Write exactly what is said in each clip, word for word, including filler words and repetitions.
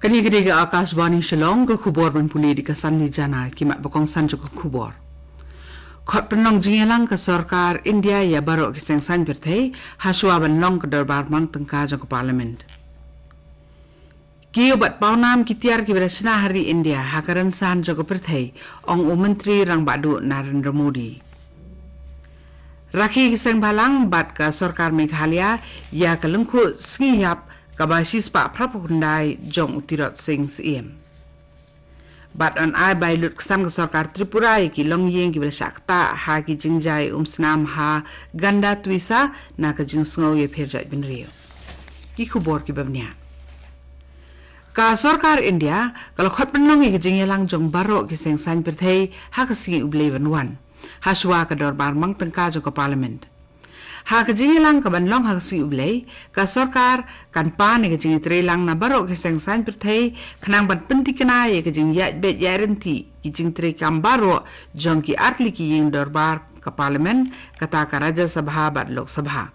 Kane ka dei ka Akashvani Shillong, ka khubor ban pule da ka Sanli Jana. Ki mat ba kongsan jong ka khubor. Khot pynlong jingïalang ka sorkar India ïa baroh ki seng saiñ pyrthei, ha shuwa ban long ka dorbar mang tyngka jong ka Parliament. Kiew bad pawnam ki tiar kiba la shna ha ri India ha ka rynsan jong ka pyrthei, ong u Myntri Rangbah Duh Narendra Modi. Rakhe ki seng bhalang bad ka sorkar Meghalaya ïa ka lyngkhuh sngi ïap kaba shispah phraphew khyndai jong u Tirot Sing Syiem. Bad yn ai bai lut ksan ka sorkar Tripura ïa ki longïing kiba la shah ktah ha ki jingjai umsnam ha Gandha Twisa na ka jingsngew ïapher jaitbynriew. Ki khubor kiba bniah. Ka sorkar India ka la khot pynlong ïa ka jingïalang jong baroh ki seng saiñ pyrthei ha ka sngi U Blei ban wan, ha shuwa ka dorbar mang tyngka jong ka Parliament. Ha ka jingïalang kaban long ha ka sngi U Blei, ka sorkar kan pan ïa ka jingïatreilang na baroh ki seng saiñ pyrthei, khnang ban pyntikna ïa ka jingïaid beit ïaid ryntih ki jingtreikam baroh jong ki artylli ki ïing dorbar ka Parliament, kata ka Rajya Sabha bad Lok Sabha.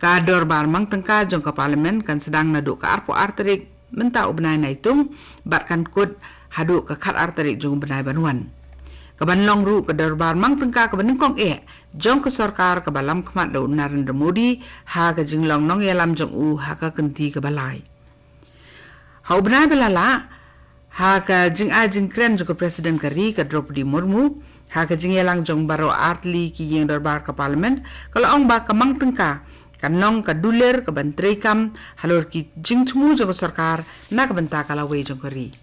Ka dorbar mang tyngka jong ka Parliament kan sdang naduh ka arphew ar tarik mynta u bnai Naitung, bad kan kut haduh ka khatar tarik jong u bnai ban wan. Kaban long ruh ka dorbar mang tyngka kaba nyngkong eh jong ka sorkar kaba lam khmat da u Narendra Modi ha ka jinglong nongïalam jong u ha ka kynti kaba lai. Ha u bnai ba la lah, ha ka jingai jingkren jong ka President ka ri ka Droupadi Murmu ha ka jingïalang jong baroh artylli ki ïing dorbar ka Parliament, ka la ong ba ka mang tyngka kan long ka dulir kaban treikam halor ki jingthmu jong ka sorkar na ka bynta ka lawei jong ka ri.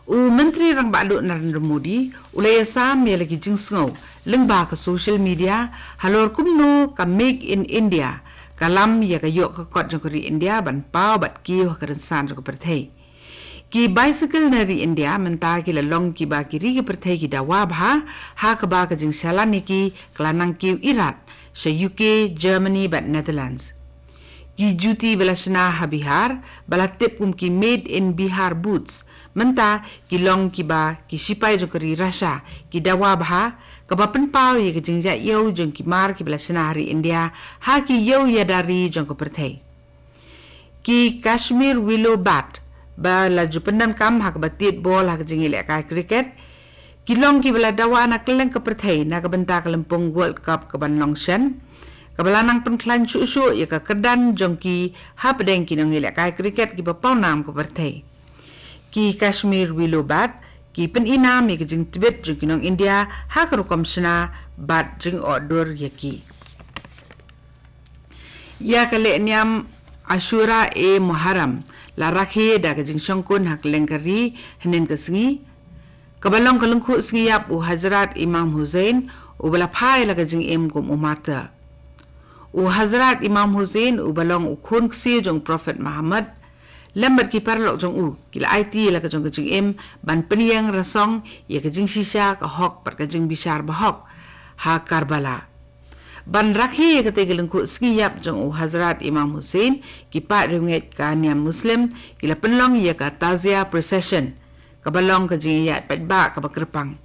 U Myntri Rangbah Duh Narendra Modi u la ïasam ïa la ki jingsngew lyngba ka social media halor kumno ka Make in India ka lam ïa ka ïoh ka kot jong ka ri India ban paw bad kiew ha ka rynsan jong ka pyrthei. Ki bicycle na ri India mynta ki la long kiba ki ri ki pyrthei ki dawa bha, ha kaba ka jingshalan ïa ki ka la nang kiew irat sha U K, Germany bad Netherlands. Ki juti ba la shna ha Bihar, ba la tip kum ki Made in Bihar boots, mynta ki long kiba ki shipai jong ka ri Russia ki dawa bha, kaba pynpaw ïa ka jingïaid ïew jong ki mar kiba la shna ha ri India ha ki ïew ïada ri jong ka pyrthei. Ki Kashmir Willow Bat, ba la ju pyndonkam ha kaba tied bol ha ka jingïalehkai cricket, ki long kiba la dawa na kylleng ka pyrthei na ka bynta ka lympung World Cup kaban long shen, kaba la nang pynkhlaiñ shuh shuh ïa ka kyrdan jong ki hapdeng ki nongïalehkai cricket kiba pawnam ka pyrthei. Ki Kashmir Willow Bat ki pyni nam ïa ka jingtbit jong ki nong India ha ka rukom shna bad jingohdur ïa ki. Ïa ka lehniam Ashura e Muharram la rakhe da ka jingshongkun ha kylleng ka ri hynnin ka sngi, kaba long ka lyngkhuh sngi ïap u Hazrat Imam Hussain, uba la phai la ka jingim kum u martyr. U Hazrat Imam Hussain uba long u khun ksiew jong u Prophet Muhammad, lem bad ki paralok jong u, ki la aiti la ka jong ka jingim ban pynïeng rasong ïa ka jingshisha ka hok bad ka jingbishar ba hok ha Karbala. Ban rakhe ïa katei ka lyngkhuh sngi ïap jong u Hazrat Imam Hussain, ki paid riewngeit ka niam Muslim ki la pynlong ïa ka Tazia Procession, kaba long ka jingïaid paidbah kaba kyrpang.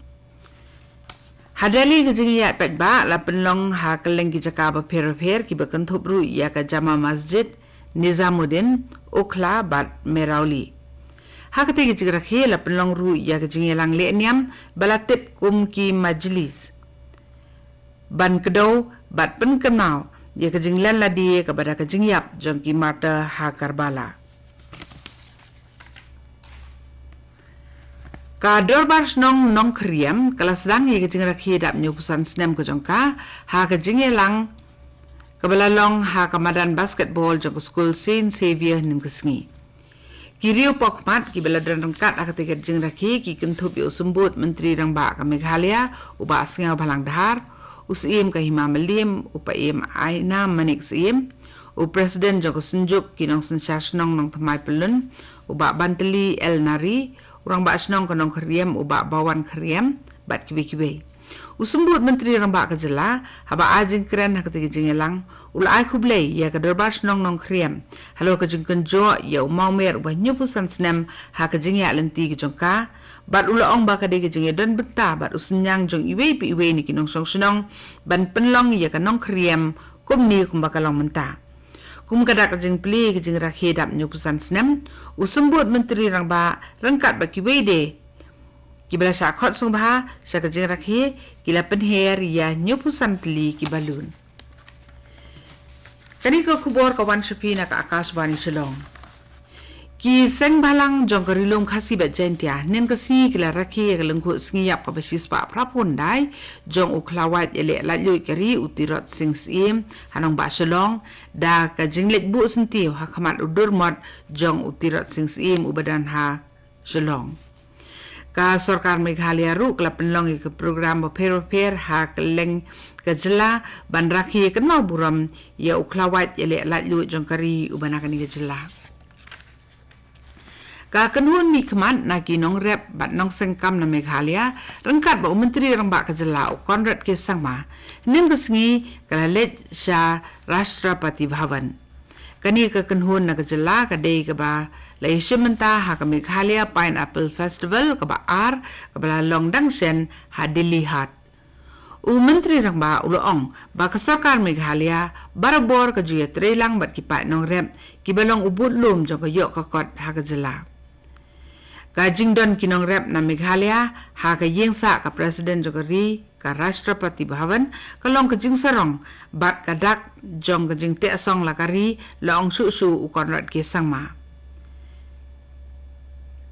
Ha Delhi ka jingïaid paidbah la pynlong ha kylleng ki jaka bapher bapher, kiba kynthup ruh ïa ka Jama Masjid, Nizamuddin, Okhla bad Mehrauli. Ha katei ka jingrakhe la pynlong ruh ïa ka jingïalang lehniam ba la tip kum ki Majlis, ban kdew bad pynkynmaw ïa ka jinglen lade kaba da ka jingïap jong ki martyr ha Karbala. Ka Dorbar Shnong Nongkhyriem ka la sdang ïa ka jingrakhe dap hynñiewphew san snem ka jong ka ha ka jingïalang kaba la long ha ka madan basketball jong ka skul Saint Xavier hynnin ka sngi. Ki riew pohkhmat kiba la don ryngkat ha katei ka jingrakhe ki kynthup ïa u Symbud Myntri Rangbah ka Meghalaya, u Bah Sniawbhalang Dhar, u Syiem ka Hima Mylliem, u Paiem Ainam Manik Syiem, u President jong ka Synjuk ki Nongsynshar Shnong Nongthymmai Pyllun, u Bah Bantylli L Nari, u Rangbah Shnong ka Nongkhyriem, u Bah Bawan Khyriem, bad kiwei kiwei. U Symbud Myntri Rangbah ka jylla, haba ai jingkren ha katei ka jingïalang, u la ai khublei ïa ka Dorbar Shnong Nongkhyriem halor ka jingkynjoh ïa u mawmer uba hynñiewphew san snem ha ka jingïaid lynti ka jong ka, bad u la ong ba ka dei ka jingïadon bynta bad u synñiang jong iwei pa iwei na ki nongshong shnong ban pynlong ïa ka Nongkhyriem kumne kumba ka long mynta. Kum ka dak ka jingplie ka jingrakhe dap hynñiewphew san snem, u Symbud Myntri Rangbah ryngkat bad kiwei de kiba la shah khot sngewbha sha ka jingrakhe ki la pynher ïa hynñiewphew san tylli ki balloon. Kane ka khubor ka wan sha phi na ka Akashvani Shillong. Ki seng bhalang jong ka Ri Lum Khasi bad Jaintia hynnin ka sngi ki la rakhe ïa ka lyngkhuh sngi ïap kaba shispah phraphew khyndai jong u khlawait ïaleh laitluid ka ri u Tirot Sing Syiem ha nongbah Shillong, da ka jingleit buh syntiew ha khmat u durmot jong u Tirot Sing Syiem uba don ha Shillong. Ka sorkar Meghalaya ruh ka la pynlong ïa ka program bapher bapher ha kylleng ka jylla ban rakhe kynmaw burom ïa u khlawait ïaleh laitluid jong ka ri uba na kane ka jylla. Ka kynhun mihkhmat na ki nongrep bad nongsengkam na Meghalaya ryngkat bad u Myntri Rangbah ka jylla u Conrad K Sangma hynnin ka sngi ka la leit sha Rashtrapati Bhavan. Kane ka kynhun na ka jylla ka dei kaba la ïashim bynta ha ka Meghalaya Pineapple Festival kaba ar kaba la long dang shen ha Dilli Haat. U Myntri Rangbah u la ong ba ka sorkar Meghalaya barabor ka ju ïatreilang bad ki paid nongrep kiba long u budlum jong ka ïoh ka kot ha ka jylla. Ka jingdon ki nongrep na Meghalaya ha ka ïingsah ka President jong ka ri, ka Rashtrapati Bhavan, ka long ka jingsarong bad ka dak jong ka jingteh song la ka ri, la ong shuh shuh u Conrad K Sangma.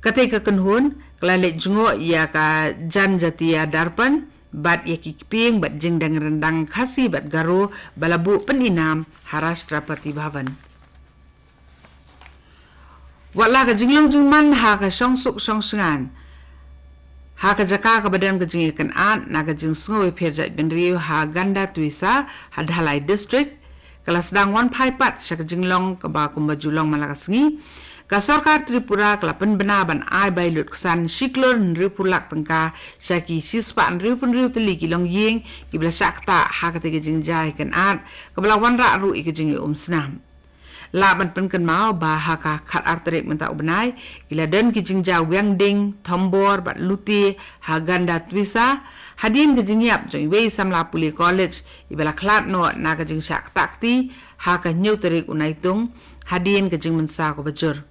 Katei ka kynhun ka la leit jngoh ïa ka Janjatiya Darpan bad ïa ki kpieng bad jingdeng ryndang Khasi bad Garo ba la buh pyninam ha Rashtrapati Bhavan. Wat la ka jinglong jingman ha ka shongsuk shongsngain ha ka jaka kaba don ka jingïakynad na ka jingsngew ïapher jaitbynriew ha Ganda Twisa ha Dhalai District, ka la sdang wan phai pat sha ka jinglong kaba kumba ju long man la ka sngi. Ka sorkar Tripura ka la pynbna ban ai bai lutksan shi klur hynriewphew lak tyngka sha ki shispah hynriewphew hynriew tylli ki longïing kiba la shah ktah ha katei ka jingjia ïakynad kaba la wanrah ruh ïa ka jingïaumsnam. Lah ban pynkynmaw ba ha ka khatar tarik mynta u bnai ki la don ki jingjia wiang ding, thombor bad lute ha Ganda Twisa hadien ka jingïap jong iwei i samla pule college iba la khlad noh na ka jingshah ktah kti ha ka hynñiew tarik u Naitung hadien ka jingmynsaw kaba jur.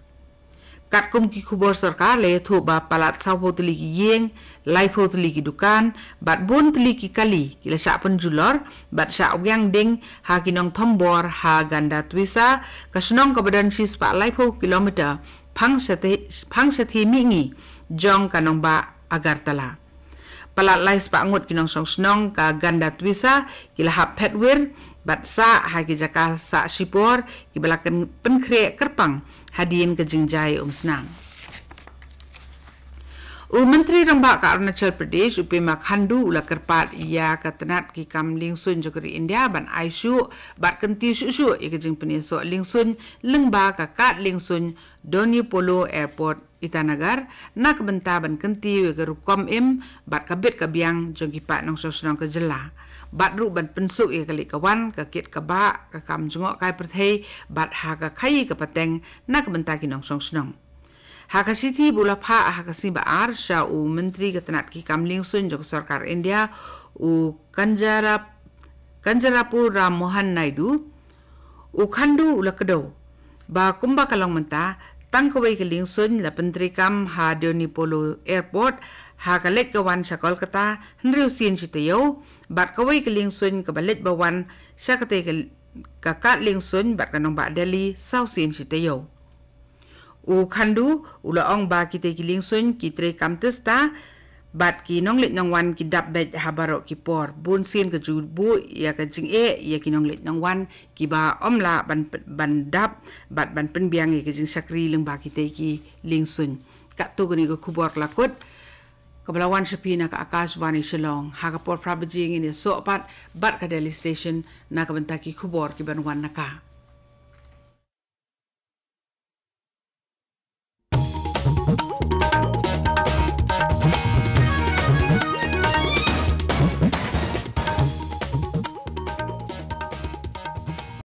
Katkum ki khubor sorkar la ïathuh ba palat sawphew tylli ki ïing, laiphew tylli ki dukan bad bun tylli ki kali ki la shah pynjulor bad shah wiang ding ha ki nongthombor ha Ganda Twisa, ka shnong kaba don shispah laiphew kilometer phang shatei, phang shathie mihngi jong ka nongbah Agartala. Palat laispah ngut ki nongshong shnong ka Ganda Twisa ki la hap phet wir bad sah ha ki jaka sah shipor kiba la pynkhreh kyrpang hadien ka jingjia ïaumsnam. U Myntri Rangbah ka Arunachal Pradesh u Pema Khandu u la kyrpad ïa ka tnat ki kam liengsuiñ jong ka ri India ban ai shuh bad kyntiew shuh shuh ïa ka jingpynïasoh liengsuiñ lyngba ka kad liengsuiñ Dhoni Polo Airport Itanagar na ka bynta ban kyntiew ïa ka rukom im bad ka bit ka biang jong ki paid nongshong shnong ka jylla bad ruh ban pynsuk ïa ka leit ka wan, ka kit ka bah, ka kam jngohkai pyrthei bad ha ka khaïi ka pateng na ka bynta ki nongshong shnong. Ha ka shithi ba u la phah ha ka sngi ba ar sha u Myntri ka tnat ki kam liengsuiñ jong ka sorkar India u Kanjarap, Kanjarapu Ram Mohan Naidu, u Khandu u la kdew ba kumba ka long mynta, tang kawei ka liengsuiñ la pyntreikam ha Dhoni Polo Airport ha ka leit ka wan sha Kolkata hynriew sien shi taïew bad kawei ka liengsuiñ kaba leit ba wan sha katei ka, ka kad liengsuiñ bad ka nongbah Delhi saw sien shi taïew. U Khandu u la ong ba kitei ki liengsuiñ ki treikam tista bad ki nongleit nongwan ki dap beit ha baroh ki por. Bun sien ka ju buh ïa ka jingeh ïa ki nongleit nongwan kiba ym lah ban, ban dap bad ban pynbiang ïa ka jingshakri lyngba kitei ki liengsuiñ. Katto kane ka khubor ka la kut kaba la wan sha phi na ka Akashvani Shillong. Ha ka por phra baje ngin ïasoh pat bad ka Delhi Station na ka bynta ki khubor kiban wan na ka.